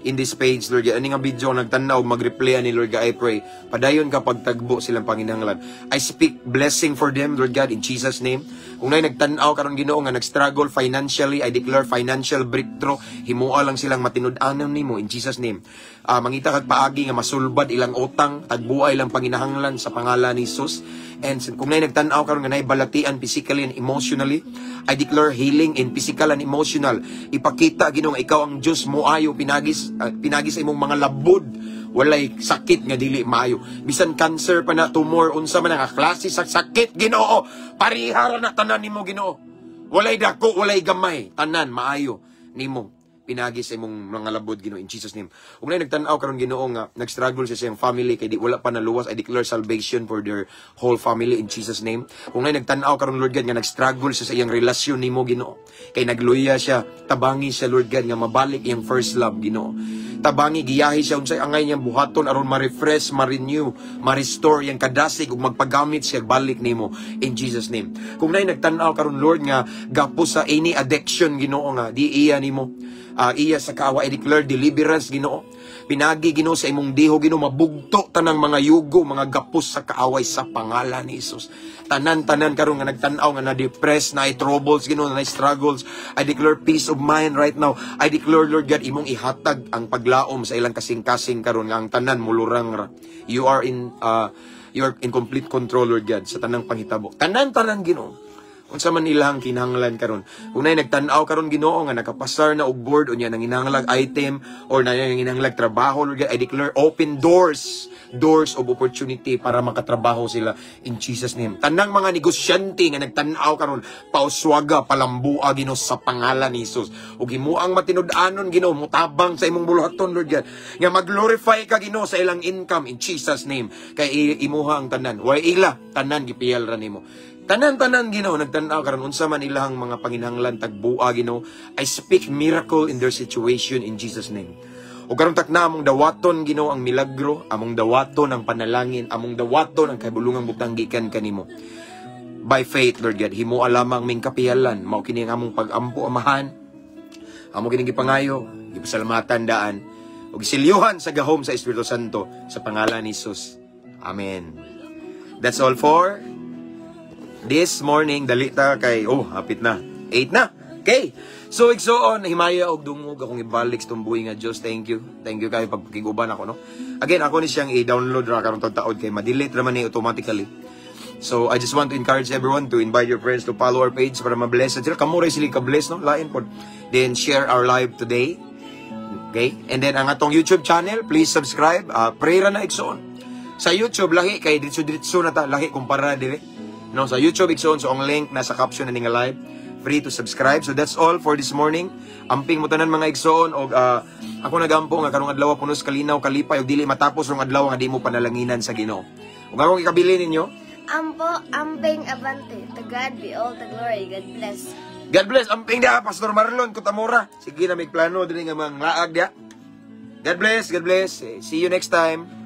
in this page, Lord God. Ani nga video ang nagtanaw, mag-replay ani, Lord God, I pray. Padayon ka pagtagbo silang panginahanglan. I speak blessing for them, Lord God, in Jesus' name. Kung naay nagtan-aw karon, Ginoo, nga nag-struggle financially, I declare financial breakthrough. Himua lang silang matinud-anon nimo in Jesus' name. Mangita kag paagi nga masulbad ilang utang, tagbuay ilang panginahanglan sa pangalan ni Jesus. And kung naay nagtan-aw karon nga naay balatian physically and emotionally, I declare healing in physical and emotional. Ipakita, Ginoo, nga ikaw ang Dios moayo pinagi sa imong mga labod. Walay sakit nga dili maayo. Bisan cancer pa na, tumor, unsa man nga klase sa sakit, Ginoo. Parihara na tanan nimo, Ginoo. Walay dako, walay gamay, tanan maayo nimo pinagi sa imong mga labod, Ginoo, in Jesus' name. Ug naay nagtan-aw karon, Ginoo, nga nag-struggle sa siyang family kay di wala pa naluwas, I declare salvation for their whole family in Jesus' name. Kung naay nagtan-aw karon, Lord God, nga nag-struggle siya sa iyang relasyon nimo, Ginoo, kay nagluya siya, tabangi siya, Lord God, nga mabalik iyang first love, Ginoo. Tabangi, giyahi siya unsay angay niyang buhaton aron ma-refresh, ma-renew, ma-restore iyang kadasig ug magpagamit siya balik nimo in Jesus' name. Kung naay nagtan-aw karon, Lord, nga gapos sa any addiction, Ginoo, nga di iya nimo, iya sa kaawa, I declare deliverance, Ginoo. Pinagi, Ginoo, sa imong diho, Ginoo, mabugto tanang mga yugo, mga gapos sa kaaway sa pangalan ni Jesus. Tanan-tanan karon nga nagtan-aw nga na-depress, na troubles, Ginoo, na struggles, I declare peace of mind right now. I declare, Lord God, imong ihatag ang paglaom sa ilang kasing-kasing karon nga ang tanan mulurang ra. You are in complete control, Lord God, sa tanang panghitabo. Tanan-tanan, Ginoo. Unsa man ilang kinahanglan karon. Kung naay nagtan-aw karon, Ginoo, nga nakapasar na og board unya nanginahanglag item or na nanginahanglag trabaho, Lord God, I declare open doors, doors of opportunity para makatrabaho sila in Jesus' name. Tanang mga negosyante nga nagtan-aw karon, pauswaga, palambua, Ginoo, sa pangalan ni Jesus. Ug himuang matinud-anon, Ginoo, mutabang sa imong buluhaton, Lord God. Nga mag-glorify ka, Ginoo, sa ilang income in Jesus' name. Kay imuha ang tanan. Way ila, tanan gipiyal ra nimo. Tanan-tanan, Ginoo, nagtan-aw karon, unsa man ilang mga panginahanglan, tagbua, Ginoo. I speak miracle in their situation in Jesus' name. Ug karon takna among dawaton, Ginoo, ang milagro, among dawaton ang panalangin, among dawaton ang kahibulungang butang gikan kanimo. By faith, Lord God, himoa lamang ming kapiyalan, mao kini ang among pag-ampo, Amahan. Amo kining gipangayo, gipasalamatan daan ug silyuhan sa gahom sa Espiritu Santo sa pangalan ni Jesus. Amen. That's all for this morning. Dali ta kay, oh, hapit na. 8 na. Okay. So igsoon, himaya og dungog akong ibalik sa tumbuhi nga Dios. Thank you. Thank you kayo pagpakiguban ako, no. Again, ako ni siyang i-download ra karon taod kay ma-delete ra man ni automatically. So I just want to encourage everyone to invite your friends to follow our page para ma-bless sila. Kamo ra sila ka-bless, no? Lain pod. Then share our live today. Okay? And then ang atong YouTube channel, please subscribe. Pray ra na, igsoon. Sa YouTube lahi kay diretso-diretso na ta, lahi kumpara dire. No, sa YouTube, igsoon, so ang link nasa caption na nga live. Free to subscribe. So that's all for this morning. Amping mo tanan, mga igsoon, og ako nagampo nga karong adlaw punos kalinaw, kalipay ug dili matapos rong adlaw nga di mo panalanginan sa Ginoo. Ug akong ikabili ninyo, Ampo, amping, abante. To God be all the glory. God bless. God bless. Amping dia, Pastor Marlon Kutamura. Sige na may plano diri nga mga laag dia. God bless, God bless. See you next time.